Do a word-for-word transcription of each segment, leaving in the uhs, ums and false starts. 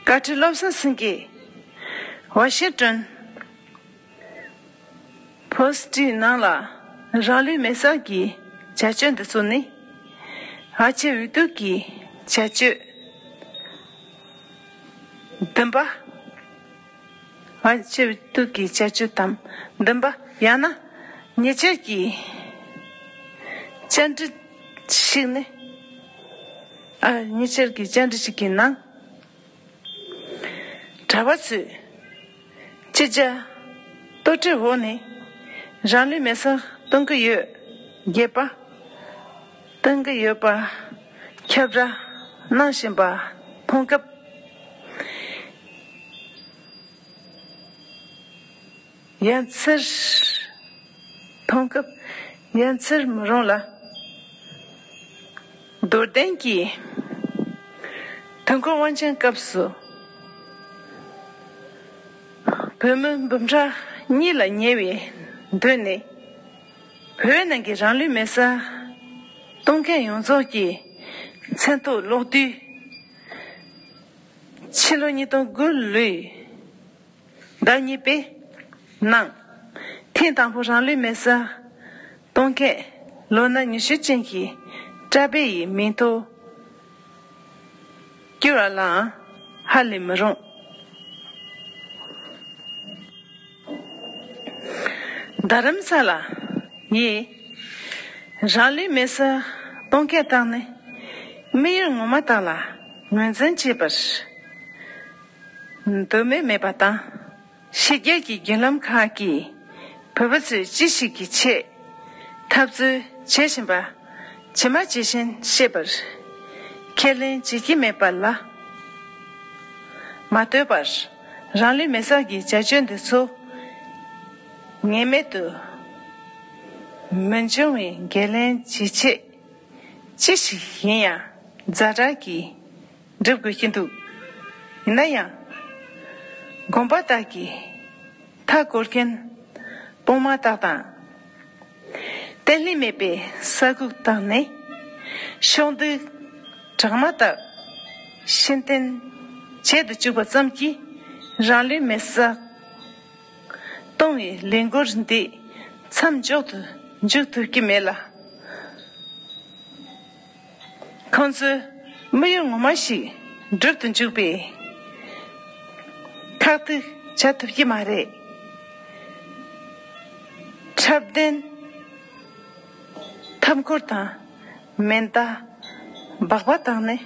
བཀའ་ཁྲི་བློ་བཟང་སེང་གེས་ཝ་ཤིང་ཏོན་པོ་སི་ཊི་ནང་ལ་རང་ལུས་མེར་སྲེག་གི་བྱ་སྤྱོད་འདི་ཚོ་ནི་ཨ་ཆེ་འུ་ཐུག་གི་བྱ་སྤྱོད་བདུན་པ། ཨ་ཆེ་འུ་ཐུག་གི་བྱ་སྤྱོད་དམ་བདུན་པ། ཡང་ན་ཉེ་ཆར་གྱི་བཅར་འདྲི་ཞིག་ནི། ཨ་ཉེ་ཆར་གྱི་བཅར་འདྲི་ཞིག་གི་ནང་། གྲྭ་པ་ཚོས་ཅི་བྱ་གཏོལ་སྟེགས་འོག་ནས་རང་ལུས་མེར་སྲེག་གཏོང་གི་ཡོད། བརྒྱད་པ། གཏོང་གི་ཡོད་པ་ཁྱབ་བསྒྲགས་གནང་བཞིན་པ་མཐོང་སྐབས། ཡ་མཚར། མཐོང་སྐབས་ཡ་མཚར་མི་རུང་ལ། རྡོར་གདན་གྱི་དུས་འཁོར་དབང་ཆེན་སྐབས་སུ་བོད་མི་འབུམ་ཕྲག་གཉིས་ལ་ཉེ་བའི་མདུན་ནས་བོད་ནང་གི་རང་ལུས་མེར་སྲེག་གཏོང་མཁན་ཡོངས་རྫོགས་ཀྱི་མཚན་ཐོ་ཀློག་དུས། ཕྱི་ལོ་ཉིས་སྟོང་དགུ་ལོའི་ཟླ་གཉིས་པའི་ནང་ཐེངས་དང་པོ་རང་ལུས་མེར་སྲེག་གཏོང་མཁན་ལོ་ན་ཉི་ཤུ་ཅན་གྱི་གྲྭ་པ་ཡི་མིང་ཐོ་བསྐྱུར་བ་ལའང་ཧ་ལས་མི་རུང་། རྡ་རམ་ས་ལ་ཡིས་རང་ལུས་མེར་སྲེག་གཏོང་མཁན་དག་ནི་དམིགས་ཡུལ་ངོ་མ་དག་ལ་ངོས་འཛིན་བྱེད་པར་འདོད་མོས་མེད་པ་དང་། ཕྱི་རྒྱལ་གྱི་བརྒྱུད་ལམ་ཁག་གིས་བོད་པ་ཚོས་ཅི་ཞིག་གི་ཆེད་འཐབ་རྩོད་བྱེད་བཞིན་པ་ཇི་མ་ཇི་བཞིན་ཤེས་པར་ཁས་ལེན་བྱེད་ཀྱི་མེད་པ་ལ་མ་ལྟོས་པར། རང་ལུས་མེར་སྲེག་གི་བྱ་སྤྱོད་འདི་ཚོ་ངེས་མེད་དུ་མི་འབྱུང་བའི་འགན་ལེན་བྱེད་ཆེད་ཅི་ཞིག་ཡིན་ཡང་ཛ་དྲག་གིས་སྒྲུབ་དགོས་ཀྱི་འདུག། ཡིན་ན་ཡང་། དགོན་པ་དག་གི་མཐའ་བསྐོར་མཁན་དཔུང་དམག་དག་དང་། བརྟན་ལྷིང་མེད་པའི་ས་ཁུག་དག་ནས་ཤོག་འདུག་གྲངས་མ་དག་ཕྱིར་འཐེན་བྱེད་དུ་བཅུག་པ་ཙམ་གྱིས་རང་ལུས་མེར་སྲེག་གཏོང་བའི་ལས་འགུལ་འདི་མཚམས་འཇོག་ཏུ་འཇུག་ཐུབ་ཀྱི་མེད་ལ། ཁོང་ཚོའི་དམིགས་ཡུལ་ངོ་མ་ཞིག་སྒྲུབ་ཏུ་འཇུག་པའི་ཁག་ཐེག་བྱ་ཐུབ་ཀྱི་མ་རེད། འཁྲབ་སྟོན། མཐའ་འཁོར་དང་མེ་མདའ། སྦག་སྦག་དང་ནི།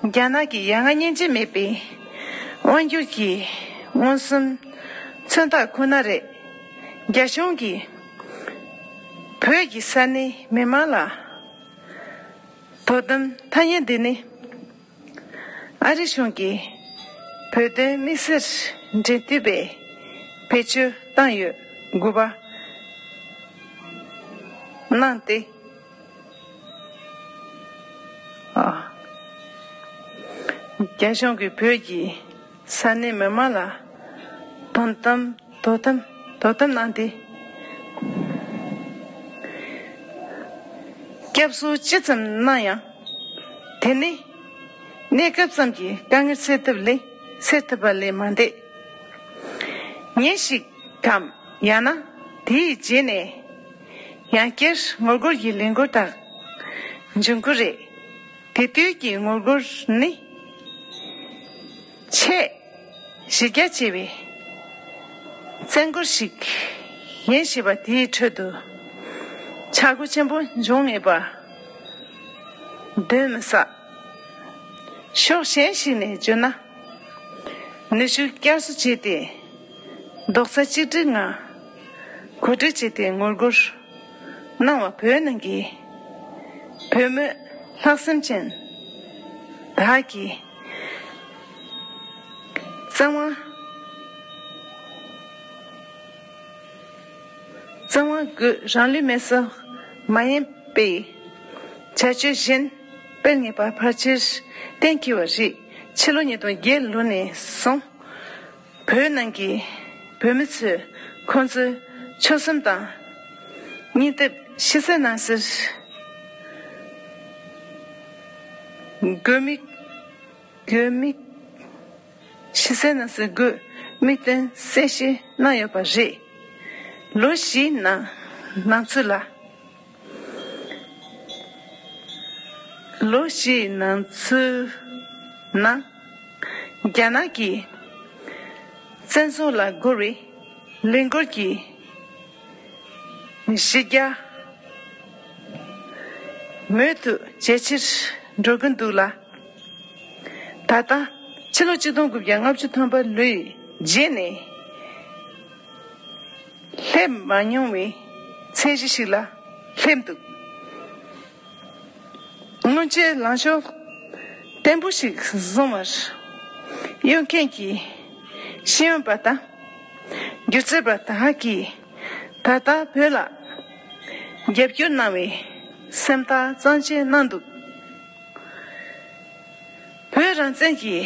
རྒྱ་ནག་གི་ཡ་ང་སྙིང་རྗེ་མེད་པའི་དབང་སྒྱུར་གྱི་མངོན་སུམ་མཚོན་རྟགས་ཁོ་ན་རེད། རྒྱ་གཞུང་གིས་བོད་ཀྱི་ས་གནས་མི་མང་ལ་དོ་དམ་ཐ་སྙད་འདི་ནི། ཨ་རི་གཞུང་གིས་བོད་དོན་དམིགས་བསལ་འབྲེལ་མཐུད་པའི་བེད་སྤྱོད་བཏང་ཡོད། དགུ་པ། གནང་སྟེ། ཨ། རྒྱ་གཞུང་གིས་བོད་ཀྱི་ས་གནས་མི་མང་ལ་དོ་དམ། དོ་དམ། དོ་དམ་གནང་སྟེ། སྐྱབས་གསོ་ཅི་ཙམ་གནང་ཡང་། དེ་ནི་གནས་སྐབས་ཙམ་གྱི་དཀའ་ངལ་སེལ་ཐུབ་ལས། སེལ་ཐུབ་པ་ལས་མ་འདས། ཉིན་ཞིག་གམ་ཡང་ན་དེའི་རྗེས་ནས་ཡང་བསྐྱར་ངོ་རྒོལ་གྱི་ལས་འགུལ་དག་འབྱུང་གི་རེད། དེ་དུས་ཀྱི་ངོ་རྒོལ་ནི་ཆེས་གཞི་རྒྱ་ཆེ་བའི་བཙན་རྒོལ་ཞིག་ཡིན་ཞེས་པ་དེའི་ཁྲོད་དུ་ཆག་སྒོ་ཆེན་པོ་འབྱུང་ངེས་པ་གདོན་མི་ཟ། ཕྱོགས་གཞན་ཞིག་ནས་བརྗོད་ན། ནུས་ཤུགས་བསྐྱར་གསོ་བྱས་ཏེ། རྡོག་རྩ་གཅིག་སྒྲིལ་ངང་གོ་སྒྲིག་བྱས་ཏེ་ངོ་རྒོལ་གནང་བ། བོད་ནང་གི་བོད་མི་ལྷག་སེམས་ཅན་དག་གིས་གཙང་མ། གཙང་མ་སྒོས་རང་ལུས་མེར་སྲེག་མ་ཡིན་པའི་བྱ་སྤྱོད་གཞན་སྤེལ་ངེས་པ་ཕལ་ཆེར་གཏན་འཁེལ་བ་རེད། ཕྱི་ལོ་ཉིས་སྟོང་བརྒྱད་ལོ་ནས་བཟུང་བོད་ནང་གི་བོད་མི་ཚོས་ཁོང་ཚོའི་ཆོད་སེམས་དང་སྙིང་སྟོབས་ཕྱི་གསལ་ནང་གསལ་དགོས་དམིགས། དགོས་དམིགས། ཕྱི་གསལ་ནང་གསལ་སྒོས་དམིགས་དོན་གསལ་བཤད་གནང་ཡོད་པ་རེད། ལོ་བཞིའི་ནང་ནང་ཚུད་ལ། ལོ་བཞིའི་ནང་ཚུད་ནང་རྒྱ་ནག་གི་བཙན་བཟུང་ལ་རྒོལ་བའི་ལས་འགུལ་གྱི་གཞི་རྒྱ་མུ་མཐུད་ཇེ་ཆེར་འགྲོ་གིན་འདུག་ལ། ད་ལྟ་ཕྱི་ལོ་ཆིག་སྟོང་དགུ་བརྒྱ་ལྔ་བཅུ་ཐམ་པ་ལོའི་རྗེས་ནས་སླེབས་མ་མྱོང་བའི་ཚད་གཞི་ཞིག་ལ་སླེབས་འདུག་སྔོན་ཆད་ལངས་ཕྱོགས་བརྟན་པོ་ཞིག་བཟུང་བར་གཡོལ་མཁན་གྱི་ཤེས་ཡོན་པ་དང་སྒྱུ་རྩལ་པ་དག་གིས་ད་ལྟ་བོད་ལ་རྒྱབ་སྐྱོར་གནང་བའི་སེམས་ཐག་གཙང་བཅད་གནང་འདུག་བོད་རང་བཙན་གྱི་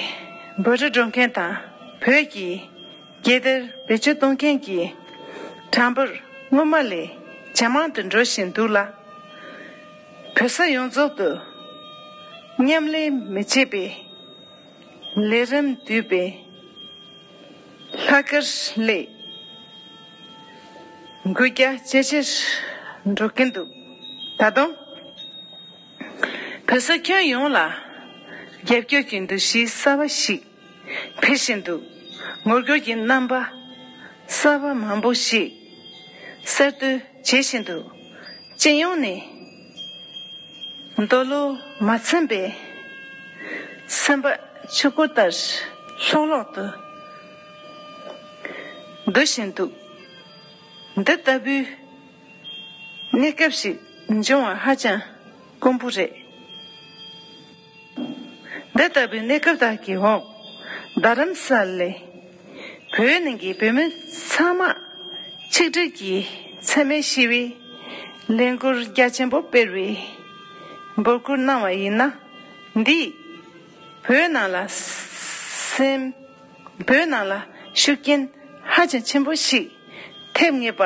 འབོད་སྒྲ་སྒྲོག་མཁན་དང་བོད་ཀྱི་རྒྱལ་དར་བེད་སྤྱོད་གཏོང་མཁན་གྱི་གྲངས་འབོར་སྔོན་མ་ལས་ཇེ་མང་དུ་འགྲོ་བཞིན་འདུག་ལ། བོད་ས་ཡོངས་རྫོགས་སུ་མཉམ་ལས་མི་བྱེད་པའི་ལས་རིམ་བསྡུས་པའི་ལྷག་དཀར་སླེབས་འགུལ་རྒྱག་ཇེ་ཆེར་འགྲོ་གིན་འདུག་ད་དུང་བོད་ས་ཁྱོན་ཡོངས་ལ་རྒྱབ་སྐྱོར་གྱི་འདུ་ཤེས་གསར་པ་ཞིག་འཕེལ་བཞིན་འདུག་ངོ་རྒོལ་གྱི་རྣམ་པ་གསར་པ་མང་པོ་ཞིག་གསར་གཏོད་བྱེད་བཞིན་འདུག་སྤྱི་ཡོངས་ནས་འདོད་བློ་མ་ཚིམ་པའི་སེམས་པ་ཆུ་ཁོལ་ལྟར་ལྷོག་ལྷོག་ཏུ་འདུ་བཞིན་འདུག་འདི་ལྟ་བུའི་གནས་སྐབས་ཤིག་འབྱུང་བ་ཧ་ཅང་དཀོན་པོ་རེད། འདི་ལྟ་བུའི་གནས་སྐབས་དག་གི་འོག་རྡ་རམ་ས་ལའི་བོད་ནང་གི་བོད་མི་ཚང་མ་ཆིག་སྒྲིལ་གྱིས་འཚེ་མེད་ཞི་བའི་ལས་འགུལ་རྒྱ་ཆེན་པོ་སྤེལ་བའི་འབོད་སྐུལ་གནང་བ་ཡིན་ན། འདིས་བོད་ནང་ལ་སེམས། བོད་ནང་ལ་ཤུགས་རྐྱེན་ཧ་ཅང་ཆེན་པོ་ཞིག་ཐེབས་ངེས་པ་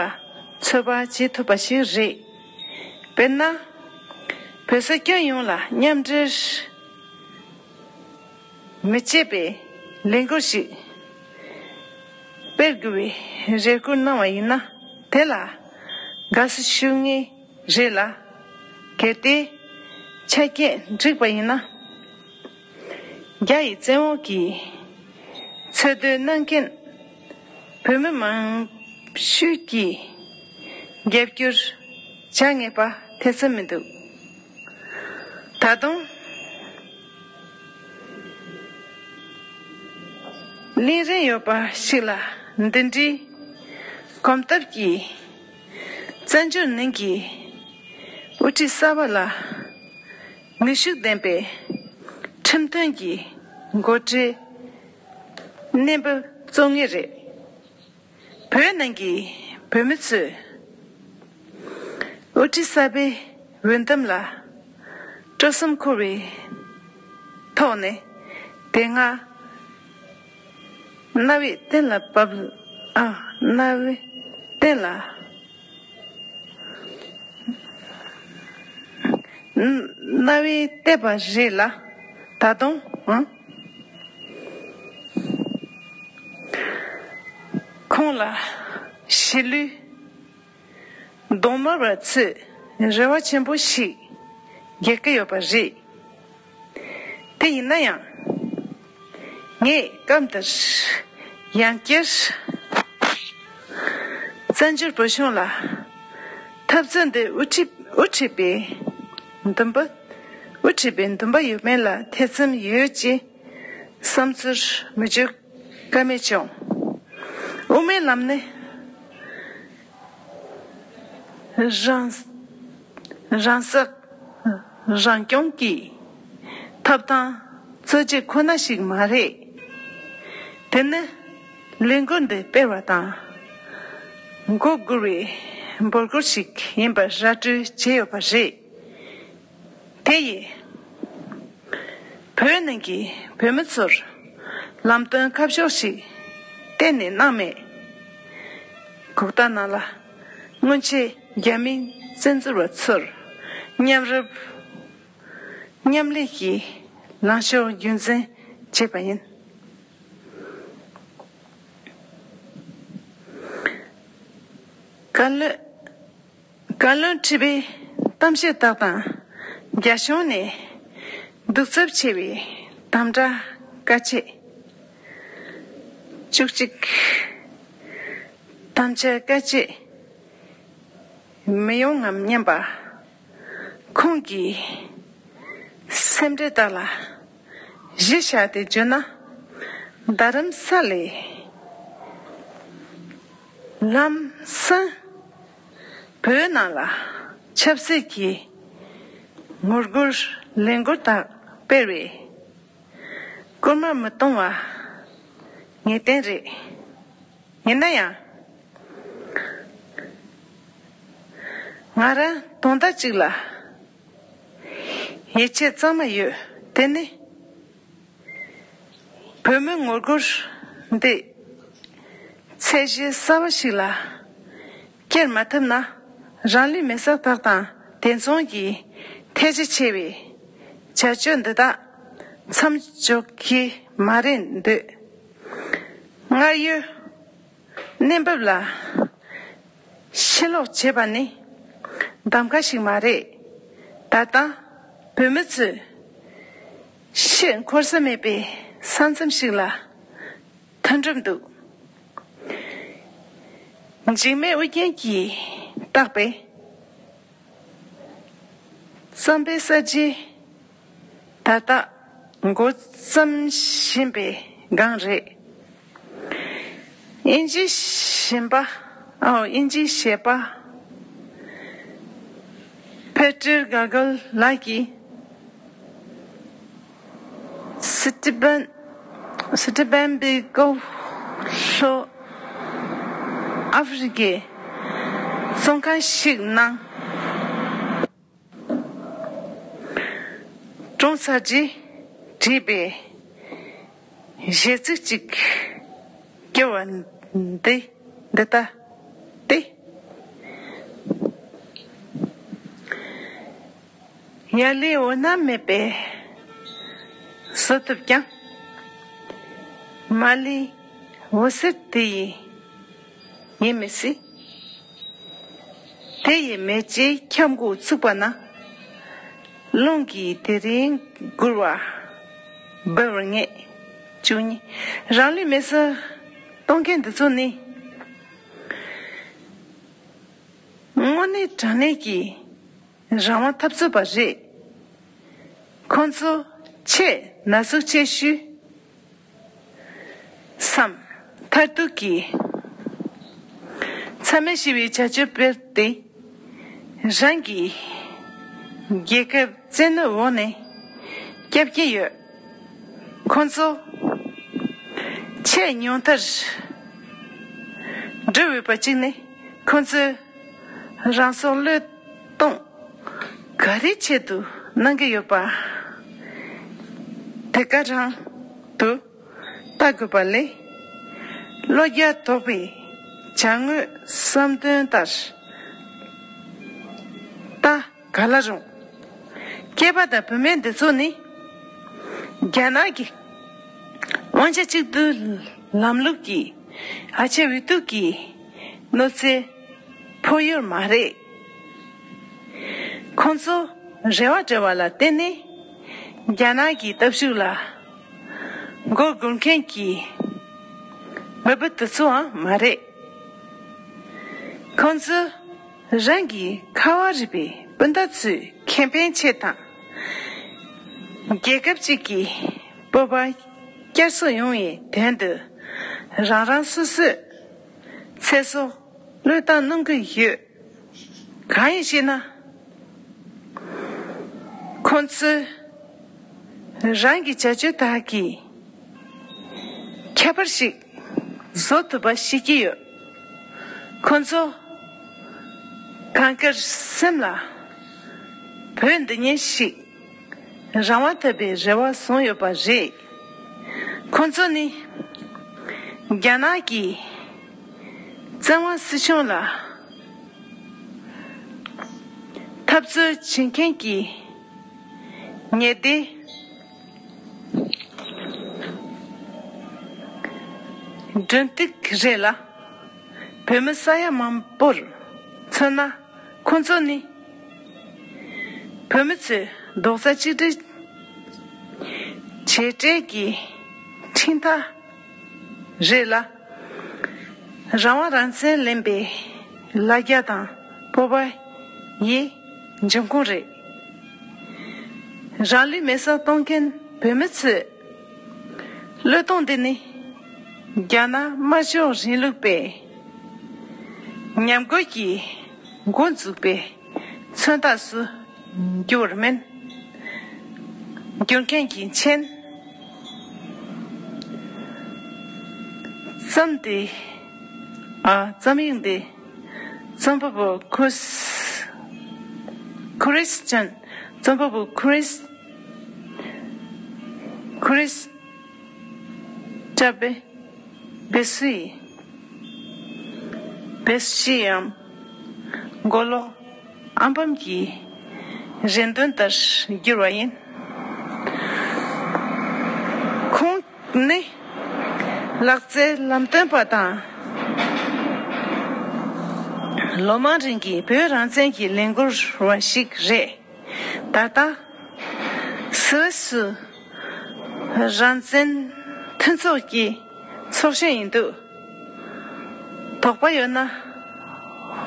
ཚོད་དཔག་བྱེད་ཐུབ་པ་ཞིག་རེད། དཔེར་ན། བོད་ས་ཁྱོན་ཡོངས་ལ་མཉམ་འབྲེལ་མི་བྱེད་པའི་ལས་འགུལ་ཞིག་སྤེལ་དགོས་པའི་རེ་སྐུལ་གནང་བ་ཡིན་ན། དེ་ལ་དགའ་བསུ་ཞུ་ངེས་རེད་ལ། གལ་ཏེ་ཆ་རྐྱེན་འགྲིག་པ་ཡིན་ན། རྒྱ་ཡི་བཙན་འོག་གི་འཚོ་སྡོད་གནང་མཁན་བོད་མི་མང་ཤོས་ཀྱིས་རྒྱབ་སྐྱོར་བྱ་ངེས་པ་ཐེ་ཚོམ་མི་འདུག་ད་དུང་གླེང་རིན་ཡོད་པ་ཞིག་ལ། འདི་འདྲའི་གོམ་སྟབས་ཀྱིས་བཙན་བྱོལ་ནང་གི་དབུ་ཁྲིད་གསར་པ་ལ་ནུས་ཤུགས་ལྡན་པའི་ཁྲིམས་མཐུན་གྱི་འགོ་ཁྲིད་གནས་འབུལ་བཙུགས་ངེས་རེད། བོད་ནང་གི་བོད་མི་ཚོས་དབུ་ཁྲིད་གསར་པའི་འོས་འདེམས་ལ་སྤྲོ་སེམས་འཁོལ་བའི་ཐོག་ནས། དེ་སྔ་རྣ་བའི་གཏན་ལ་ཕབ། ཨ། རྣ་བའི་གཏན་ལ། རྣ་བའི་གཏད་པ་རེད་ལ། ད་དུང་ཨང་། ཁོང་ལ་གཞིས་ལུས་གདོང་དམར་བ་ཚོས་རེ་བ་ཆེན་པོ་ཞིག་རྒྱག་གི་ཡོད་པ་རེད། དེ་ཡིན་ན་ཡང་། ངས་སྐབས་འདིར་ཡང་བསྐྱར་བཙན་བྱོལ་བོད་གཞུང་ལ་འཐབ་རྩོད་འདི་དབུ་ཁྲིད་དབུ་ཁྲིད་པའི་འདུན་པ། དབུ་ཁྲིད་པའི་འདུན་པ་ཡོད་མེད་ལ་ཐེ་ཚོམ་ཡོད་ཅེས་བསམ་ཚུལ་མི་བརྗོད་ཀ་མེད་བྱུང་། དབུ་མའི་ལམ་ནི་རང་རང་སྲེག་རང་སྐྱོང་གི་ཐོབ་ཐང་རྩོད་གཞི་ཁོ་ན་ཞིག་མ་རེད། དེ་ནི་ལས་འགུལ་འདི་སྤེལ་བ་དང་མགོ་སྒུར་བའི་འབོད་སྐུལ་ཞིག་ཡིན་པར་ར་སྤྲོད་བྱས་ཡོད་པ་རེད། དེ་ཡིས་བོད་ནང་གི་བོད་མི་ཚོར་ལམ་སྟོན་ཁ་ཕྱོགས་ཤིག་གཏན་ནས་གནང་མེད། གོ་ལྟ་ནང་ལ་སྔོན་ཆད་རྒྱ་མིའི་བཙན་འཛུལ་བ་ཚོར་མཉམ་རུབ་མཉམ་ལས་ཀྱི་ལངས་ཕྱོགས་རྒྱུན་འཛིན་བྱས་པ་ཡིན། བཀའ་བློན། བཀའ་བློན་ཁྲི་པའི་གཏམ་བཤད་དག་དང་། རྒྱ་གཞུང་ནས་གདུག་རྩུབ་ཆེ་བའི་དམ་དྲག་བཀའ་ཆད། བཅུ་གཅིག་དམ་བཅའ་བཀའ་ཆད་མི་ཡོང་ངམ་སྙམ་པ། ཁོང་གི་སེམས་ཁྲལ་དག་ལ་གཞི་བཞག་སྟེ་བརྗོད་ན། རྡ་རམ་ས་ལའི་ལམ་སང་བོད་ནང་ལ་ཆབ་སྲིད་ཀྱི་ངོ་རྒོལ་ལས་འགུལ་དག་སྤེལ་བས་སྐུལ་མ་མི་གཏོང་བ་ངེས་གཏན་རེད། ཡིན་ན་ཡང་། ང་རང་དོན་དག་ཅིག་ལ་ཡིད་ཆེས་གཙང་མ་ཡོད། དེ་ནི་བོད་མི་ངོ་རྒོལ་འདི་ཚད་གཞི་གསར་པ་ཞིག་ལ་བསྐྱལ་མ་ཐུབ་ན། རང་ལུས་མེ་སྲེག་དག་དང་དེ་མཚུངས་ཀྱི་ཐལ་ཆ་ཆེ་བའི་བྱ་སྤྱོད་འདི་དག་མཚམས་འཇོག་གི་མ་རེད་འདོད། སྔར་ཡོད་གནས་བབ་ལ་ཕྱིར་ལོག་བྱེད་པ་ནི་གདམ་ག་ཞིག་མ་རེད། ད་ལྟ་བོད་མི་ཚོས་ཕྱིར་འཁོར་ས་མེད་པའི་ས་མཚམས་ཤིག་ལ་ཐོན་གྲབས་འདུག་འཇིགས་མེད་ཨུ་རྒྱན་གྱིས་བཏགས་པའི་གཙང་པའི་གསར་བརྗེ་ད་ལྟ་འགོ་བརྩམས་བཞིན་པའི་སྒང་རེད། དབྱིན་ཇིའི་ཞིབ་པ། ཨོ། དབྱིན་ཇིའི་གཞས་པ་ཕེ་ཏྲི་ག་གལ་ལགས་ཀྱིས། སི་ཏི་བན། སི་ཏི་བན་པི་ཀོ་ལྷོ་ཨ་ཧྥེ་རི་ཀའི་བཙོན་ཁང་ཞིག་ནང་གྲོངས་ཚར་རྗེས་བྲིས་པའི་གཞས་ཚིག་ཅིག་སྐྱོར་བ་འདི། འདི་ལྟ་སྟེ། ཡར་ལས་འོད་སྣང་མེད་པའི་བཟོ་ཐུབ་ཀྱང་། མར་ལས་འོད་ཟེར་དེ་ཡིས་ངེས་མི་སྲིད། དེ་ཡི་མེ་ལྕེ་ཁྱབ་འགོ་ཚུགས་པ་ན། རླུང་གིས་དེ་རིང་བསྒུལ་བ་སྦར་བར་ངེས། བཅུ་གཉིས། རང་ལུས་མེ་སྲེག་གཏོང་མཁན་འདི་ཚོ་ནི་དངོས་གནས་དྲང་གནས་ཀྱི་རང་དབང་འཐབ་རྩོད་པ་རེད། ཁོང་ཚོ་ཆེས་ན་ཟུག་ཆེ་ཤོས་སམ། མཐར་ཐུག་གི་མཚམས་མེད་ཞི་བའི་བྱ་སྤྱོད་སྤེལ་ཏེ། རང་གི་རྒྱལ་ཁབ་བཙན་གནོན་འོག་ནས་སྐྱབས་ཀྱི་ཡོད། ཁོང་ཚོ་ཆེས་ཉུང་མཐར་འགྲོ་འོས་པ་གཅིག་ནི། ཁོང་ཚོས་རང་སྲོག་བློས་གཏོང་ག་རེའི་ཆེད་དུ་གནང་གི་ཡོད་པ་དེ་ག་རང་དུ་ལྟ་དགོས་པ་ལས། བློ་རྒྱ་དོག་པའི་བྱ་དངོས་བསམ་དོན་ལྟར་ལྟ་ག་ལ་རུང་། སྐྱེས་པ་དང་བུད་མེད་འདི་ཚོ་ནི་རྒྱ་ནག་གི་དབང་ཆ་གཅིག་སྡུད་ལམ་ལུགས་ཀྱི་ཨ་ཆེ་འུ་ཐུག་གི་གནོད་འཚེ་ཕོག་ཡུལ་མ་རེད། ཁོང་ཚོ་རེ་བ་བྲལ་བ་ལ་བརྟེན་ནས་རྒྱ་ནག་གི་སྟོབས་ཤུགས་ལ་མགོ་སྒུར་མཁན་གྱི་མི་བུ་དེ་ཚོའང་མ་རེད། ཁོང་ཚོས་རང་གི་ཁ་བ་རི་པའི་སྤུན་ཟླ་ཚོའི་ཁེ་ཕན་ཆེད་དང་། རྒྱལ་ཁབ་ཅིག་གི་སྤོབས་པ་བསྐྱར་གསོ་ཡོང་བའི་དོན་དུ་རང་རང་སོ་སོའི་ཚེ་སྲོག་བློས་བཏང་གནང་གི་ཡོད། གང་ཡིན་ཞེ་ན། ཁོང་ཚོས་རང་གི་བྱ་སྤྱོད་དག་གིས་ཁྱད་པར་ཞིག་བཟོ་ཐུབ་པ་ཤེས་ཀྱི་ཡོད། ཁོང་ཚོ་གང་ལྟར་སེམས་ལ་བོད་འདི་ཉིད་ཞིག་རང་དབང་ཐོབ་པའི་རེ་བ་བཟུང་ཡོད་པ་རེད། ཁོང་ཚོ་ནི་རྒྱ་ནག་གི་བཙན་དབང་སྲིད་སྐྱོང་ལ་འཐབ་རྩོད་བྱེད་མཁན་གྱི་ཉེས་སྡུག་སྒྲོན་སྟེགས་རེད་ལ། བོད་མི་ས་ཡ་མང་པོར་ མཚོན་ན། ཁོང་ཚོ་ནི་བོད་མི་ཚོས་རྡོག་རྩ་གཅིག་སྒྲིལ་བྱེད་འབྲེལ་གྱི་འཕྲིན་ཐག་རེད་ལ། རང་དབང་རང་བཙན་ལེན་པའི་ལ་རྒྱ་དང་སྤོབས་པ་ཡི་འབྱུང་ཁུངས་རེད། རང་ལུས་མེར་སྲེག་གཏོང་མཁན་བོད་མི་ཚོས། བློས་གཏོང་འདི་ནི་རྒྱ་ནག་དམར་ཕྱོགས་རིང་ལུགས་པའི་ཉམས་རྒུད་ཀྱི་འགོ་འཛུགས་པའི་མཚོན་རྟགས་སུ་འགྱུར་བར་སྨོན། འགྱུར་མཁན་གྱི་མཆན། རྩོམ་འདི། ཨ། རྩོམ་ཡིག་འདི། རྩོམ་པ་པོ་ཁུ་སི། ཁུ་རིས་ཅན། རྩོམ་པ་པོ་ཁུ་རིས། ཁུ་རིས་ཅབ་པེ། བེ་སུའི། བེ་སུའི་ཡང་མགོ་ལོག་ཨམ་བམ་གྱི་རེ་འདུན་ལྟར་བསྒྱུར་བ་ཡིན། ཁོང་ནི་ལག་རྩལ་ལམ་སྟོན་པ་དང་། ལོ་མང་རིང་གི་བོད་རང་བཙན་གྱི་ལས་འགུལ་བ་ཞིག་རེད། ད་ལྟ་སུད་སི་རང་བཙན་མཐུན་ཚོགས་ཀྱི་ཚོགས་གཞོན་ཡིན་འདུག་དོགས་པ་ཡོད་ན་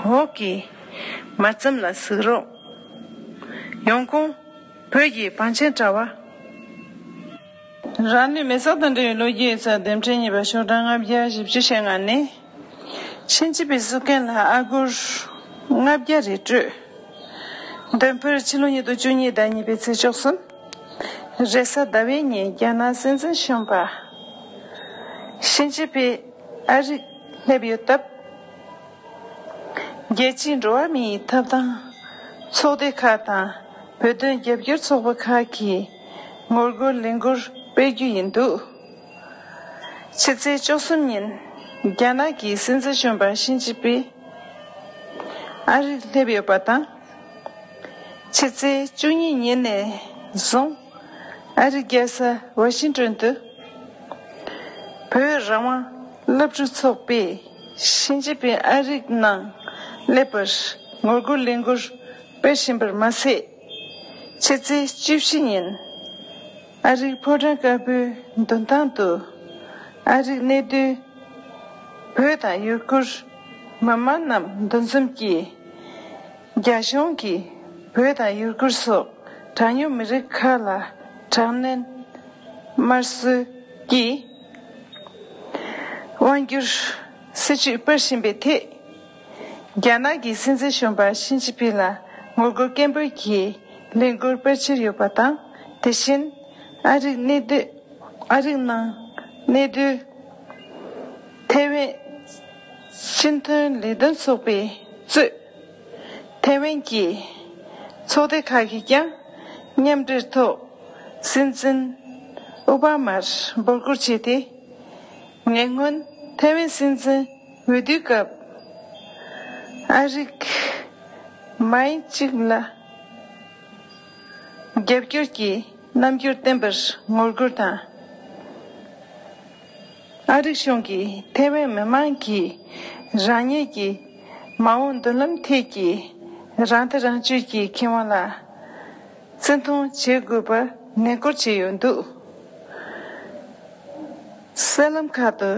འོག་གི་མ་རྩོམ་ལ་གཟིགས་རོགས། ཡོང་ཁུངས། བོད་ཀྱི་བང་ཆེན་དྲ་བ། རང་ལུས་མེ་སྲེག་དང་འབྲེལ་བའི་ལོ་རྒྱུས་ཡིག་ཚགས་འདེམས་ཁྲལ་གཉིས་པ་ཤོག་གྲངས་ལྔ་བརྒྱ་བཞི་བཅུ་ཞེ་ལྔ་ནས། ཆིན་ཅི་ཕིང་བཙུགས་མཁན་ལ་ཨ་སྒོར་ལྔ་བརྒྱ་རེ་སྤྲོད། འདོན་འཕོར་ཕྱི་ལོ་ཉིས་སྟོང་བཅུ་གཉིས་ཟླ་གཉིས་པའི་ཚེས་བཅུ་གསུམ། རེས་གཟའ་ཟླ་བའི་ཉིན་རྒྱ་ནག་སྲིད་འཛིན་གཞོན་པ་ཞིན་ཅི་ཕིང་ཨ་རིར་སླེབས་ཡོད་སྟབས། རྒྱལ་སྤྱིའི་འགྲོ་བ་མིའི་ཐོབ་ཐང་ཚོགས་སྡེ་ཁག་དང་བོད་དོན་རྒྱབ་སྐྱོར་ཚོགས་པ་ཁག་གིས་ངོ་རྒོལ་ལས་འགུལ་སྤེལ་རྒྱུ་ཡིན་འདུག་ཕྱི་ཚེས་བཅུ་གསུམ་ཉིན་རྒྱ་ནག་གི་སྲིད་འཛིན་གཞོན་པ་ཞིན་ཅི་ཕིང་ཨ་རིར་སླེབས་ཡོད་པ་དང་། ཕྱི་ཚེས་བཅུ་གཉིས་ཉིན་ནས་བཟུང་ཨ་རིའི་རྒྱལ་ས་ཝ་ཤིང་ཏོན་དུ་བོད་རང་དབང་སློབ་ཕྲུག་ཚོགས་པས་ཞིན་ཅི་ཕིང་ཨ་རིའི་ནང་སླེབས་པར་ངོ་རྒོལ་ལས་འགུལ་སྤེལ་བཞིན་པར་མ་ཟད། ཕྱི་ཚེས་བཅུ་བཞི་ཉིན་ཨ་རིའི་ཕོ་བྲང་དཀར་པོའི་མདུན་ཐང་དུ་ཨ་རིའི་གནས་སྡོད་བོད་དང་ཡུ་གུར་མི་མང་རྣམས་འདུ་འཛོམས་ཀྱིས། རྒྱ་གཞུང་གིས་བོད་དང་ཡུ་གུར་སོགས་གྲངས་ཉུང་མི་རིགས་ཁག་ལ་དྲག་གནོན་དམར་གསོད་ཀྱིས་དབང་བསྒྱུར་སྲིད་བྱུས་སྤེལ་བཞིན་པའི་ཐད། རྒྱ་ནག་གི་སྲིད་འཛིན་གཞོན་པ་ཞིན་ཅི་ཕིང་ལ་ངོ་རྒོལ་སྐད་འབོད་ཀྱི་ལས་འགུལ་སྤེལ་འཆར་ཡོད་པ་དང་། དེ་བཞིན་ཨ་རིའི་གནས་སྡོད། ཨ་རིའི་ནང་གནས་སྡོད་ཐའེ་ཝན་སྤྱི་མཐུན་ལས་དོན་ཚོགས་པས་གཙོས། ཐའེ་ཝན་གྱི་ཚོགས་སྡེ་ཁག་གིས་ཀྱང་མཉམ་འབྲེལ་ཐོག་སྲིད་འཛིན་ཨོ་བྷ་མར་འབོད་སྐུལ་བྱས་ཏེ། ཉེ་སྔོན་ཐའེ་ཝན་སྲིད་འཛིན་འོས་བསྡུའི་སྐབས་ཨ་རིག་མའི་གཅིག་ལ་རྒྱབ་སྐྱོར་གྱི་རྣམ་འགྱུར་བསྟན་པར་ངོ་རྒོལ་དང་། ཨ་རིག་གཞུང་གིས་ཐའེ་ཝན་མི་མང་གིས་རང་ཉིད་ཀྱི་མ་འོངས་མདུན་ལམ་ཐད་ཀྱི་རང་ཐེ་རང་གཅོད་ཀྱི་ཁེ་དབང་ལ་བརྩི་མཐོང་བྱེད་དགོས་པར་ནན་སྐུལ་བྱས་ཡོད་འདུག་གསར་ལམ་ཁག་ཏུ་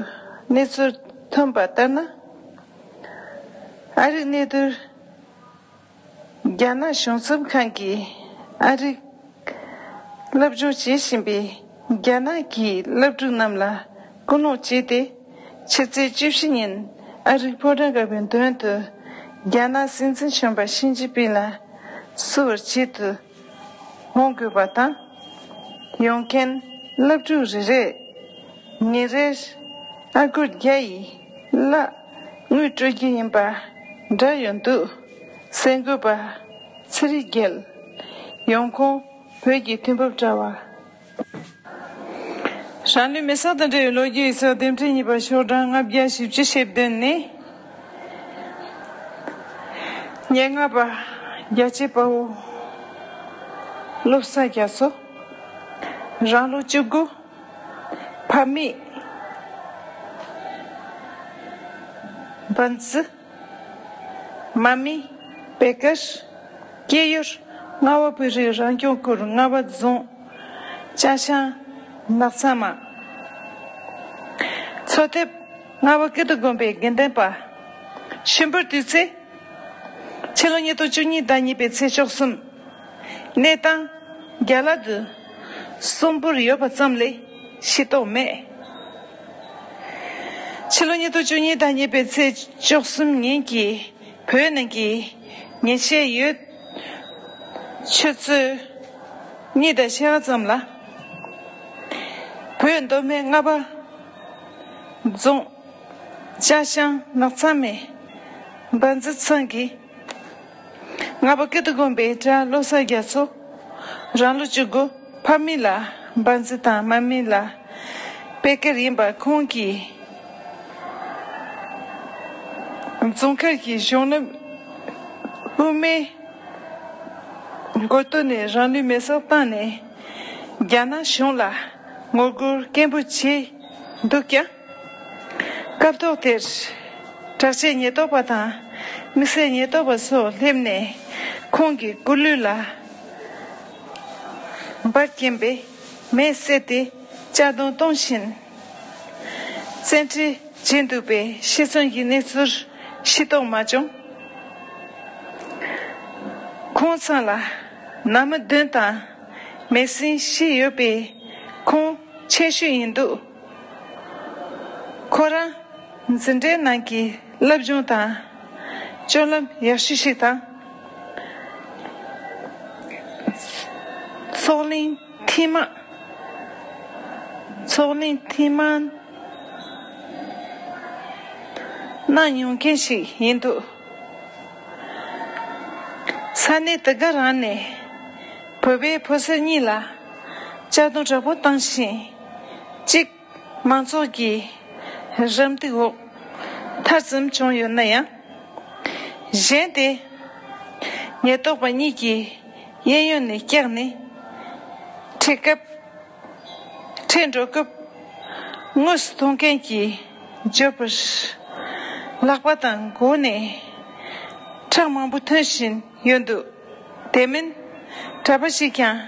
གནས་ཚུལ་ཐོན་པ་ལྟར་ན། ཨ་རིག་གནས་སྡོད་རྒྱ་ནག་གཞུང་ཚབ་ཁང་གིས་ཨ་རིར་སློབ་སྦྱོང་བྱེད་བཞིན་པའི་རྒྱ་ནག་གི་སློབ་ཕྲུག་རྣམས་ལ་སྐུལ་སློང་བྱས་ཏེ། ཕྱི་ཚེས་བཅུ་བཞི་ཉིན་ཨ་རིའི་ཕོ་བྲང་དཀར་པོའི་མདུན་དུ་རྒྱ་ནག་སྲིད་འཛིན་གཞོན་པ་ཞི་ཅིན་ཕིང་ལ་བསུ་བར་ཆེད་དུ་འོང་དགོས་པ་དང་། ཡོང་མཁན་སློབ་ཕྲུག་རེ་རེར་ཉིན་རེར་ཨ་སྒོར་བརྒྱ་ཡི་གླ་དངུལ་སྤྲོད་རྒྱུ་ཡིན་པ་བསྒྲགས་ཡོད་འདུག་གསར་འགོད་པ་ཚེ་རིང་རྒྱལ། ཡོང་ཁུངས་བོད་ཀྱི་ཐོན་འབབ་དྲ་བ། རང་ལུས་མེ་སྲེག་དང་འབྲེལ་བའི་ལོ་རྒྱུས་ཡིག་ཚགས་འདེམས་ཁྲལ་གཉིས་པ་ཤོག་གྲངས་ལྔ་བརྒྱ་བཞི་བཅུ་ཞེ་བདུན་ནས། ཉེར་ལྔ་པ་རྒྱལ་གཅེས་དཔའ་བོ་བློ་བཟང་རྒྱ་མཚོ། རང་ལོ་བཅུ་དགུ། ཕ་མེས། བན་ཙི། མ་སྨད། པད་དཀར། སྐྱེས་ཡུལ། རྔ་བ་བོད་རིགས་རང་སྐྱོང་ཁུལ་རྔ་བ་རྫོང་། ཅ་ཤང་། ནགས་ཚང་མ། འཚོ་ཐབས། རྔ་བ་ཀིརྟི་དགོན་པའི་དགེ་འདུན་པ། ཤིང་ཕུར་དུས་ཚོད། ཕྱི་ལོ་ཉིས་སྟོང་བཅུ་གཉིས་ཟླ་གཉིས་པའི་ཚེས་བཅུ་གསུམ། གནས་སྟངས། རྒྱ་ལག་ཏུ་གསོན་པོར་ཡོད་པ་ཙམ་ལས་ཤེས་རྟོགས་མེད། ཕྱི་ལོ་ཉིས་སྟོང་བཅུ་གཉིས་ཟླ་གཉིས་པའི་ཚེས་བཅུ་གསུམ་ཉིན་གྱི་བོད་ནང་གི་ཉིན་བྱེད་ཡོད། ཆུ་ཚོད་གཉིས་དང་ཕྱེད་ཀ་ཙམ་ལ། བོད་མདོ་སྨད་རྔ་བ་རྫོང་། ཅ་ཤང་ནགས་ཚང་མའི་འབའ་འཛི་ཚང་གི་རྔ་བ་ཀིརྟི་དགོན་པའི་གྲྭ་བློ་གསལ་རྒྱ་མཚོ། རང་ལོ་བཅུ་དགུ། ཕ་མིང་ལ་འབའ་འཛི་དང་མ་མིང་ལ་པད་དཀར་ཡིན་པ་ཁོང་གིས་རྫོང་མཁར་གྱི་གཞུང་ལམ་དབུ་མའི་མགོ་སྟོད་ནས་རང་ལུས་མེར་སྲེག་བཏང་ནས་རྒྱ་ནག་གཞུང་ལ་ངོ་རྒོལ་སྐད་འབོད་བྱས་འདུག་ཀྱང་། སྐབས་ཐོག་དེར་དྲག་ཆས་ཉེན་རྟོག་པ་དང་དམིགས་བསལ་ཉེན་རྟོག་པ་སོགས་སླེབས་ནས་ཁོང་གི་སྐུ་ལུས་ལ་འབར་གྱིན་པའི་མེ་བསད་དེ་གཅར་རྡུང་གཏོང་བཞིན་བཙན་ཁྲིད་བྱས་འདུག་པའི་ཤི་གསོན་གྱི་གནས་ཚུལ་ཤེས་རྟོགས་མ་བྱུང་། ཁོང་ཚང་ལ་ན་མི་བདུན་དང་མེ་སྲིན་བཞི་ཡོད་པས་ཁོང་ཆེ་ཤོས་ཡིན་འདུག་ཁོ་རང་འཛིན་གྲྭའི་ནང་གི་སློབ་སྦྱོང་དང་སྤྱོད་ལམ་ཡག་ཤོས་ཤིག་དང་། ཚོགས་གླེང་ཐེངས་མང་། ཚོགས་གླེང་ཐེངས་མང་གནང་མྱོང་མཁན་ཞིག་ཡིན་འདུག་ས་གནས་དེ་ག་རང་ནས་བོད་པའི་ཕོ་གསར་གཉིས་ལ་གཅར་རྡུང་དྲག་པོ་བཏང་ཞིང་། གཅིག་མང་ཚོགས་ཀྱི་རམ་འདེགས་འོག་ཐར་ཙམ་བྱུང་ཡོད་ན་ཡང་། གཞན་དེ་ཉེན་རྟོག་པ་གཉིས་ཀྱིས་གཡས་གཡོན་ནས་བཀྱགས་ནས་ཁྲིད་སྐབས། ཁྲིད་འགྲོ་སྐབས་དངོས་སུ་མཐོང་མཁན་གྱིས་བརྗོད་པར། ལག་པ་དང་མགོ་ནས་ཁྲག་མང་པོ་ཐོན་བཞིན་ཡོད་འདུག་དེ་མིན་གྲྭ་པ་ཞིག་ཀྱང་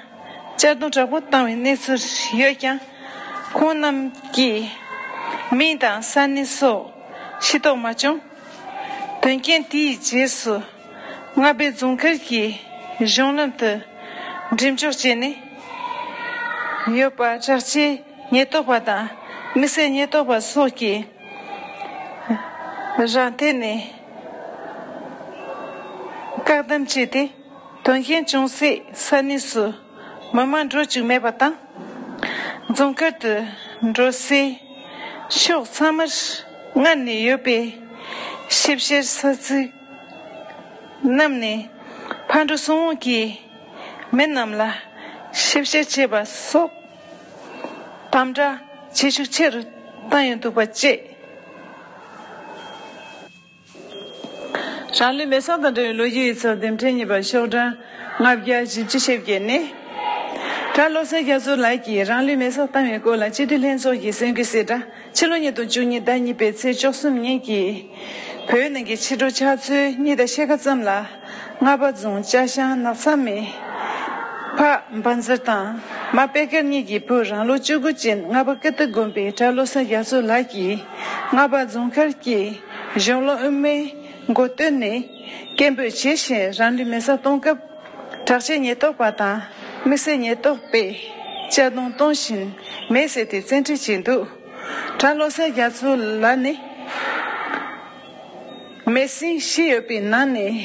གཅར་རྡུང་དྲག་པོ་བཏང་བའི་གནས་ཚུལ་ཡོད་ཀྱང་། ཁོང་རྣམས་ཀྱི་མིང་དང་ས་གནས་སོགས་ཤེས་རྟོགས་མ་བྱུང་། དོན་རྐྱེན་དེའི་རྗེས་སུ་རྔ་བའི་རྫོང་མཁར་གྱི་གཞུང་ལམ་དུ་འགྲེམས་འཇོག་བྱས་ནས་ཡོད་པ། དྲག་ཆས་ཉེན་རྟོག་པ་དང་དམིགས་བསལ་ཉེན་རྟོག་པ་སོགས་ཀྱིས་རང་ཐད་ནས་བཀག་སྡོམ་བྱས་ཏེ། དོན་རྐྱེན་བྱུང་སའི་ས་གནས་སུ་མི་མང་འགྲོ་བཅུག་མེད་པ་དང་། རྫོང་མཁར་དུ་འགྲོ་སའི་ཕྱོགས་ཚང་མར་སྔར་ནས་ཡོད་པའི་ཞིབ་བཤེར་ས་ཚིགས་བསྣམས་ནས་ཕར་འགྲོ་ཚུར་འོང་གི་མི་རྣམས་ལ་ཞིབ་བཤེར་བྱེད་པ་སོགས་དམ་དྲག་བྱེད་ཤུགས་ཆེ་རུ་བཏང་ཡོད་འདུག་པ་བཅས། རང་ལུས་མེ་སྲེག་དང་འབྲེལ་བའི་ལོ་རྒྱུས་ཡིག་ཚགས་དེབ་ཕྲེང་གཉིས་པ་ཤོག་གྲངས་ལྔ་བརྒྱ་བཞི་བཅུ་ཞེ་བརྒྱད་ནས། གྲྭ་བློ་གསལ་རྒྱ་མཚོ་ལགས་ཀྱིས་རང་ལུས་མེ་སྲེག་བཏང་བའི་སྐོར་ལ་སྤྱི་འཐུས་ལྷན་ཚོགས་ཀྱི་གསར་འགོད་གསལ་བསྒྲགས། ཕྱི་ལོ་ཉིས་སྟོང་བཅུ་གཉིས་ཟླ་གཉིས་པའི་ཚེས་བཅུ་གསུམ་ཉིན་གྱི་བོད་ནང་གི་ཕྱི་དྲོ་ཕྱག་ཚོད་གཉིས་དང་ཕྱེད་ཀ་ཙམ་ལ། རྔ་བ་རྫོང་ཅ་ཤང་ནགས་ཚང་མའི་ཕ་འབའ་འཛིར་དང་མ་པད་དཀར་གཉིས་ཀྱི་བུ་རང་ལོ་བཅུ་དགུ་ཅན་རྔ་བ་ཀིརྟི་དགོན་པའི་གྲྭ་བློ་གསལ་རྒྱ་མཚོ་ལགས་ཀྱིས་རྔ་བ་རྫོང་མཁར་གྱི་གཞུང་ལམ་དབུ་མའི་མགོ་སྟོད་ནས་སྐད་འབོད་བྱེད་བཞིན་རང་ལུས་མེ་སྲེག་གཏོང་སྐབས། དྲག་ཆས་ཉེན་རྟོག་པ་དང་དམིགས་བསལ་ཉེན་རྟོག་པས་གཅར་རྡུང་གཏོང་བཞིན་མེ་བསད་དེ་བཙན་ཁྲིད་བྱས་འདུག་གྲྭ་བློ་གསལ་རྒྱ་མཚོ་ལགས་ནི་མེ་སྲིན་བཞི་ཡོད་པའི་ནང་ནས་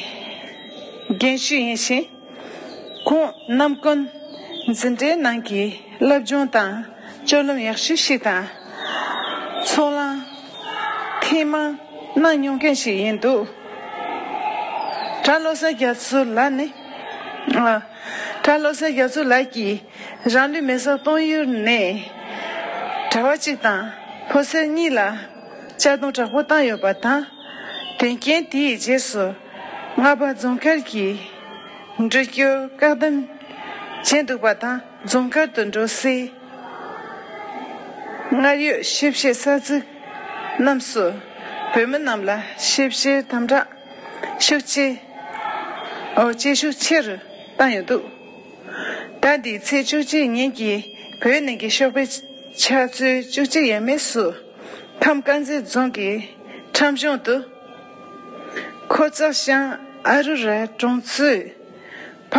རྒན་ཤོས་ཡིན་ཞིང་། ཁོང་རྣམ་ཀུན་འཛིན་གྲྭའི་ནང་གི་སློབ་སྦྱོང་དང་སྤྱོད་ལམ་ཡག་ཤོས་ཤིག་དང་། ཚོགས་ལངས་ཐེངས་མང་གནང་མྱོང་མཁན་ཞིག་ཡིན་འདུག་གྲྭ་བློ་གསལ་རྒྱ་མཚོ་ལགས་ནི། ཨ། གྲྭ་བློ་གསལ་རྒྱ་མཚོ་ལགས་ཀྱིས་རང་ལུས་མེ་སྲེག་གཏོང་ཡུལ་ནས་གྲྭ་པ་གཅིག་དང་ཕོ་གསར་གཉིས་ལ་གཅར་རྡུང་དྲག་པོ་བཏང་ཡོད་པ་དང་། དོན་རྐྱེན་དེའི་རྗེས་སུ་རྔ་བ་རྫོང་མཁར་གྱི་འགྲུལ་སྐྱོད་བཀག་སྡོམ་བྱས་འདུག་པ་དང་། རྫོང་མཁར་དུ་འགྲོ་སའི་སྔར་ཡོད་ཞིབ་བཤེར་ས་ཚིགས་རྣམས་སུ་བོད་མི་རྣམས་ལ་ཞིབ་བཤེར་དམ་དྲག་ ཤུགས་ཆེ། ཨོ་བཅད་ཤུགས་ཆེ་རུ་བཏང་ཡོད་འདུག་ད་འདི་ཚེས་བཅུ་གཅིག་ཉིན་གྱི་བོད་ནང་གི་ཤོག་དཔེ་ཆ་ཚོད་བཅུ་གཅིག་ཡས་མས་སུ། ཁམས་དཀར་མཛེས་རྫོང་གི་ཁྲོམ་གཞུང་དུ། ཁོ་ཚག་ཤང་ཨ་རུ་ར་གྲོང་ཚོའི་ཕ་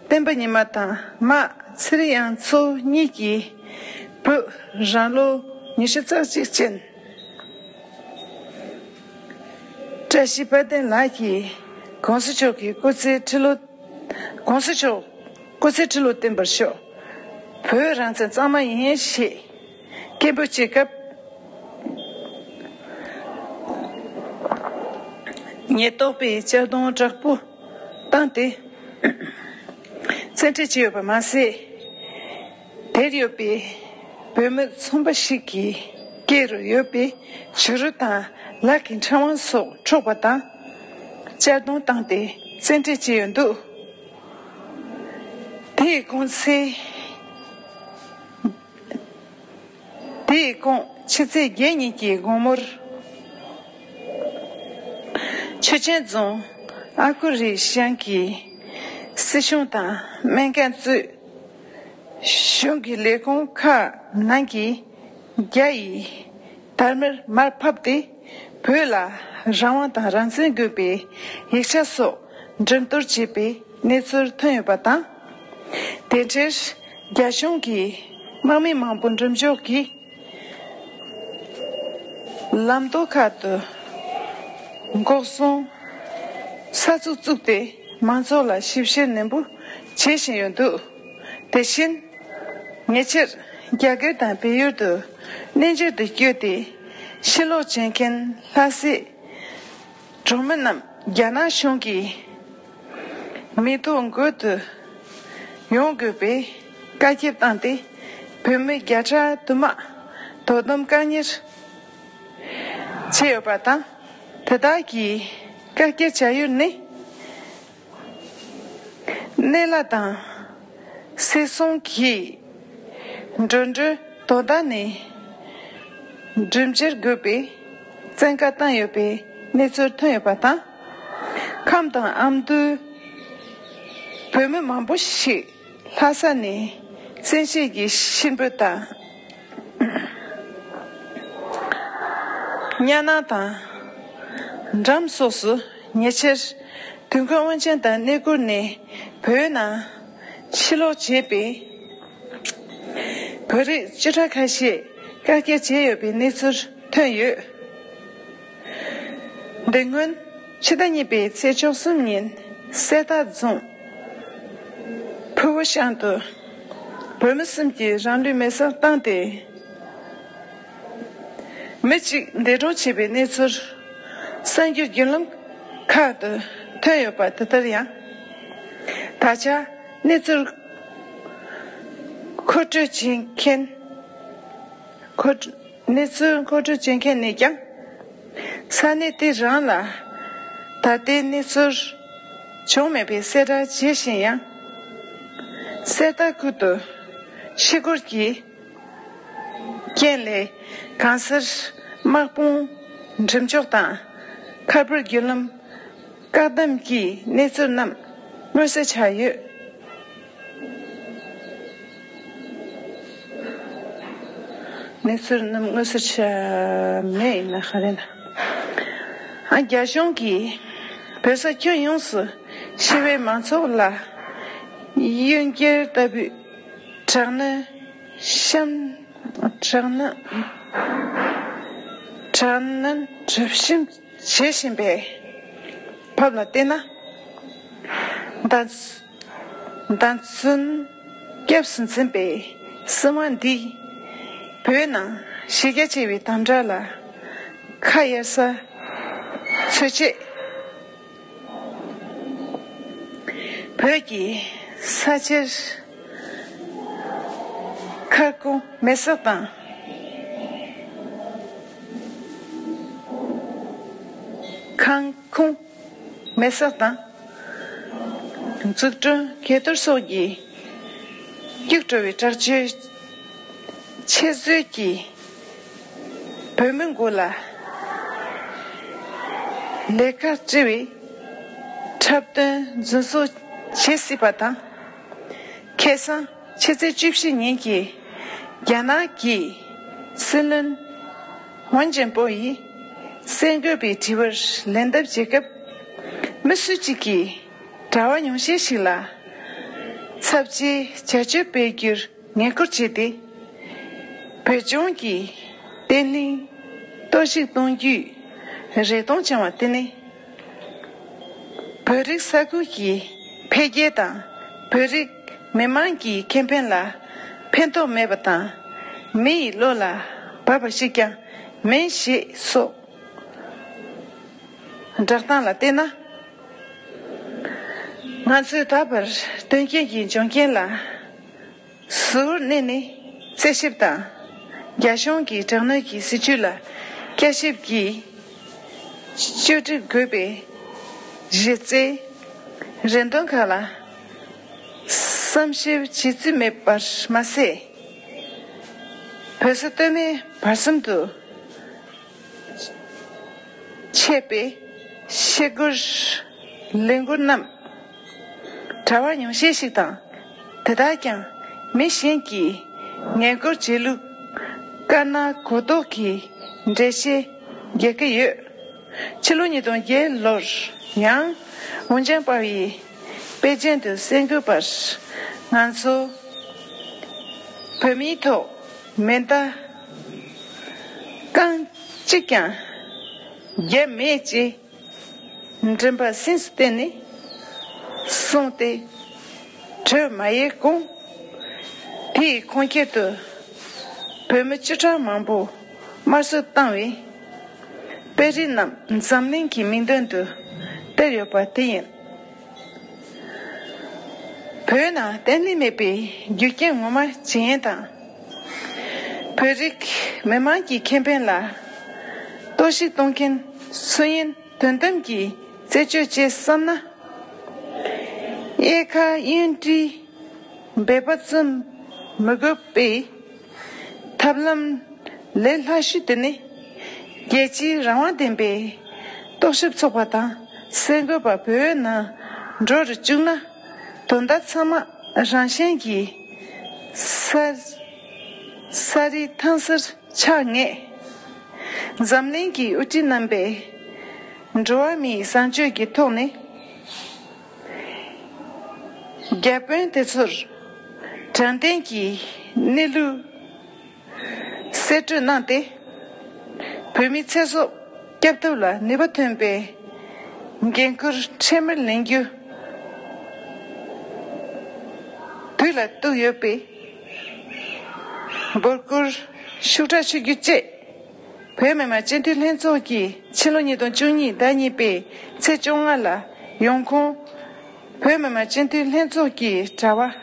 བསྟན་པ་ཉི་མ་དང་མ་ཚེ་རིང་དབྱངས་མཚོ་གཉིས་ཀྱི་བུ་རང་ལོ་ཉི་ཤུ་རྩ་གཅིག་ཅན། བཀྲ་ཤིས་དཔལ་ལྡན་ལགས་ཀྱིས་༸གོང་ས་མཆོག་གི་སྐུ་ཚེ་ཁྲི་ལོ། ༸གོང་ས་མཆོག་སྐུ་ཚེ་ཁྲི་ལོ་བརྟན་པར་ཤོག་བོད་རང་བཙན་གཙང་མ་ཡིན་ཞེས་སྐད་འབོད་བྱེད་སྐབས། ཉེན་རྟོག་པས་གཅར་རྡུང་དྲག་པོ་བཏང་སྟེ་བཙན་ཁྲིད་བྱས་ཡོད་པ་མ་ཟད། དེར་ཡོད་པའི་བོད་མི་ཚོང་པ་ཞིག་གི་སྐེ་རུ་ཡོད་པའི་བྱུ་རུ་དང་ལག་གི་ཕྲེང་བ་སོགས་འཕྲོག་པ་དང་གཅར་རྡུང་བཏང་སྟེ་བཙན་ཁྲིད་བྱས་ཡོད་འདུག་དེའི་གོང་ཚེ། དེའི་གོང་ཕྱི་ཚེས་བརྒྱད་ཉིན་གྱི་དགོང་མོར། ཆུ་ཆེན་རྫོང་ཨ་ཁུ་རི་ཤང་གི་སྲིད་གཞུང་དང་སྨན་ཁང་གཙོས། གཞུང་གི་ལས་ཁུངས་ཁག་ནང་གི་རྒྱ་ཡིས་དར་དམར་མར་ཕབ་སྟེ། བོད་ལ་རང་དབང་དང་རང་བཙན་དགོས་པའི་ཡིག་ཆ་སོགས་འགྲེམས་གཏོར་བྱས་པའི་གནས་ཚུལ་ཐོན་ཡོད་པ་དང་། དེ་འཕྲལ་རྒྱ་གཞུང་གི་དམག་མི་མང་པོ་འགྲེམས་འཇོག་གིས། ལམ་མདོ་ཁག་ཏུ་འགོག་སྲུང་ས་ཚུགས་བཙུགས་ཏེ་མང་ཚོགས་ལ་ཞིབ་བཤེར་ནན་པོ་བྱེད་བཞིན་ཡོད་འདུག་དེ་བཞིན་ཉེ་ཆར་རྒྱ་གར་དང་བལ་ཡུལ་དུ་གནས་མཇལ་དུ་བསྐྱོད་དེ་ཕྱིར་ལོག་བྱེད་མཁན་ལྷ་སའི་གྲོང་མི་རྣམས་རྒྱ་ནག་གཞུང་གིས་མི་ཐོ་འགོད་དུ་ཡོང་དགོས་པའི་བཀའ་ཁྱབ་བཏང་སྟེ། བོད་མི་བརྒྱ་ཕྲག་དུ་མ་དོ་དམ་བཀག་ཉར་བྱས་ཡོད་པ་དང་། དེ་དག་གི་བཀག་རྒྱ་བྱ་ཡུལ་ནི། གནས་ལ་དང་སྲིད་སྲུང་གི་འགྲོ་གྲོན་དོ་བདག་ནས་སྒྲུབ་འཇལ་དགོས་པའི་བཙན་བཀའ་བཏང་ཡོད་པའི་གནས་ཚུལ་ཐོན་ཡོད་པ་དང་། ཁམས་དང་ཨ་མདོའི་བོད་མི་མང་པོ་ཞིག་ལྷ་ས་ནས་བཙན་ཤེད་ཀྱིས་གཤིན་པོ་དང་། གཉའ་ནང་དང་འགྲམ་སོགས་སུ་ཉེ་ཆར་དུས་འཁོར་དབོན་ཆེན་དང་གནས་སྐོར་ནས་བོད་ནང་ཕྱིར་ལོག་བྱས་པའི་བོད་རིགས་བཅུ་ཕྲག་ཁ་ཤས་བཀག་རྒྱ་བྱས་ཡོད་པའི་གནས་ཚུལ་ཐོན་ཡོད། འདི་སྔོན་ཕྱི་ཟླ་གཉིས་པའི་ཚེས་བཅུ་གསུམ་ཉིན་གསེར་རྟ་རྫོང་ཕུ་བོ་ཤང་དུ་བོད་མི་གསུམ་གྱིས་རང་ལུས་མེར་སྲེག་བཏང་སྟེ། མི་གཅིག་འདས་གྲོངས་བྱས་པའི་གནས་ཚུལ་གསར་འགྱུར་བརྒྱུད་ལམ་ཁག་ཏུ་ཐོན་ཡོད་པ་དེ་ལྟར་ཡང་། ད་ཆ་གནས་ཚུལ་མཁོ་སྤྲོད་བྱེད་མཁན། མཁོ་གནས་ཚུལ་མཁོ་སྤྲོད་བྱེད་མཁན་ནས་ཀྱང་། ས་གནས་དེ་རང་ལ་ད་ལྟའི་གནས་ཚུལ་བྱུང་མེད་པའི་གསལ་བསྒྲགས་བྱེད་བཞིན་ཡང་། གསེར་རྟ་ཁུལ་དུ་ཤི་སྐོར་གྱི་རྐྱེན་ལས་གང་སར་དམག་དཔུང་འགྲེམས་འཇོག་དང་ཁ་འབུར་བརྒྱུད་ལམ་བཀག་སྡོམ་གྱི་གནས་ཚུལ་རྣམས་མངོན་གསལ་ཆགས་ཡོད། གནས་ཚུལ་རྣམས་མངོན་གསལ་ཆགས་མེད་ཡིན་ན་ག་རེ་ན། ཨ་རྒྱ་གཞུང་གིས་བོད་ས་ཁྱོན་ཡོངས་སུ་ཞི་བའི་མང་ཚོགས་ལ་གཡུལ་འགྱེད་ལྟ་བུའི་དྲག་གནོན་བཤམས། དྲག་གནོན། དྲག་གནོན་གྲབས་གཤིམ་བྱེད་བཞིན་པའི་བབ་ལ་བལྟས་ན། ད་ད་ཚུན་སྐྱབས་སུ་འཛིན་པའི་སྲིད་དབང་འདིས་བོད་ནང་གཞི་རྒྱ་ཆེ་བའི་དམ་དྲག་ལ་ཁ་གཡར་ས་འཚོལ་ཆེད། བོད་ཀྱི་ས་ཆར་མཁར་ཁུང་མེ་སྲེག་དང་། ཁང་ཁུང་མེ་སྲེག་དང་། འཛུགས་སྐྲུན་གས་གཏོར་སོགས་ཀྱི་སྐྱུག་བྲོ་བའི་དྲག་སྤྱོད་ཆེད་བཟོས་ཀྱིས། བོད་མི་མགོ་ལ་ལས་ཀ་སྤྲད་པའི་ འཁྲབ་སྟོན་འཛིན་བཟུང་བྱེད་སྲིད་པ་དང་། ཁ་སང་ཕྱི་ཚེས་བཅུ་བཞི་ཉིན་གྱི་རྒྱ་ནག་གི་སྲིད་བློན་ཝུན་ཅན་པོ་ཡིས་གསར་འགོད་པའི་དྲི་བར་ལན་འདེབས་བྱེད་སྐབས། མི་སུ་གཅིག་གིས་གྲྭ་བ་ཉུང་ཤས་ཤིག་ལ་ཚབས་ཆེའི་བྱ་སྤྱོད་སྤེལ་རྒྱུར་ངན་སྐུལ་བྱས་ཏེ། བོད་ལྗོངས་ཀྱི་བརྟན་ལྷིང་གཏོར་བཤིག་གཏོང་རྒྱུའི་རེ་སྟོང་བཅངས་པ་དེ་ནི། བོད་རིགས་ས་ཁུལ་གྱི་འཕེལ་རྒྱས་དང་། བོད་རིགས་མི་དམངས་ཀྱི་ཁེ་ཕན་ལ་ཕན་ཐོགས་མེད་པ་དང་། མི་ཡི་བློ་ལ་བབས་པ་ཞིག་ཀྱང་མིན་ཞེས་སོགས་བསྒྲགས་སྟངས་ལ་བལྟས་ན། ང་ཚོས་ད་བར་སྟོན་སྐྱེས་ཀྱི་འབྱུང་རྐྱེན་ལ་ཟུར་གནས་ནས་རྩད་ཞིབ་དང་། རྒྱ་གཞུང་གི་དྲག་གནོན་གྱི་སྲིད་བྱུས་ལ་བསྐྱར་ཞིབ་ཀྱིས་བཅོས་སྒྲིག་དགོས་པའི་གཞི་རྩའི་རེ་འདུན་ཁག་ལ་བསམ་ཞིབ་བྱེད་རྩིས་མེད་པར་མ་ཟད། བོད་ས་སྟོད་སྨད་བར་གསུམ་དུ་མཆེད་པའི་ཤེས་སྒོར་ལས་འགུལ་རྣམས་གྲྭ་བ་ཉུང་ཤས་ཤིག་དང་། དེ་དག་ཀྱང་མི་གཞན་གྱིས་ངན་སྐུལ་བྱེད་ལུགས་དཀར་ནག་གོ་རྟོགས་ཀྱི་འགྲེལ་བཤད་རྒྱག་གི་ཡོད། ཕྱི་ལོ་ཉིས་སྟོང་བརྒྱད་ལོར་ཡང་ཝུན་ཅན་པའོ་ཡིས་པེ་ཅིན་དུ་གསར་འགོད་པར། ང་ཚོ་བོད་མིའི་ཐོག་མེ་མདའ་རྐང་གཅིག་ཀྱང་བརྒྱབ་མེད་ཅེས་མགྲིན་པ་སེམས་སུ་བསྟན་ནས་གསུངས་ཏེ། དྲོད་མ་ཡལ་གོང་དེའི་ཁོངས་ཁྱེར་དུ་བོད་མི་བཅུ་ཕྲག་མང་པོ་དམར་གསོད་བཏང་བའི་དཔེ་རིས་རྣམས་འཛམ་གླིང་གི་མིག་མདུན་དུ་སྟེར་ཡོད་པ་དེ་ཡིན། བོད་ནང་བརྟན་ལྷིང་མེད་པའི་རྒྱུ་རྐྱེན་ངོ་མ་ཇི་ཡིན་དང་། བོད་རིགས་མི་དམངས་ཀྱི་ཁེ་ཕན་ལ་གཏོར་བཤིག་གཏོང་མཁན་སུ་ཡིན་དོན་དམ་གྱི་རྩད་གཅོད་བྱེད་བསམ་ན། དབྱེ་ཁ་གཡོན་དཀྲིས་འབད་པ་ཙམ་མི་དགོས་པའི་ཐབས་ལམ་ལས་སླ་ཤོས་དེ་ནི། རྒྱལ་སྤྱིའི་རང་དབང་ལྡན་པའི་རྟོག་ཞིབ་ཚོགས་པ་དང་གསར་འགོད་པ་བོད་ནང་འགྲོ་རུ་བཅུག་ན། དོན་དག་ཚང་མ་རང་བཞིན་གྱིས་ས་ས་རིས་ཐང་སར་ཆགས་ངེས། འཛམ་གླིང་གི་དབུ་ཁྲིད་རྣམ་པས་འགྲོ་བ་མིའི་བཟང་སྤྱོད་ཀྱི་ཐོག་ནས། བརྒྱ་དཔོན་དེ་ཚོར་དྲང་བདེན་གྱི་གནས་ལུགས་གསལ་སྤྲོད་གནང་སྟེ། བོད་མིའི་ཚེ་སྲོག་སྐྱོབ་ཐབས་ལ་ནུས་པ་ཐོན་པའི་འགན་ཁུར་འཕྲལ་མར་ལེན་རྒྱུ་དུས་ལ་གཏུགས་ཡོད་པའི་འབོད་སྐུལ་ཤུགས་དྲག་ཞུ་རྒྱུ་བཅས། བོད་མི་མང་སྤྱི་འཐུས་ལྷན་ཚོགས་ཀྱི་ཕྱི་ལོ་ཉིས་སྟོང་བཅུ་གཉིས་ཟླ་གཉིས་པའི་ཚེས་བཅོ་ལྔ་ལ་ཡོང་ཁུངས། བོད་མི་མང་སྤྱི་འཐུས་ལྷན་ཚོགས་ཀྱི་དྲ་བ།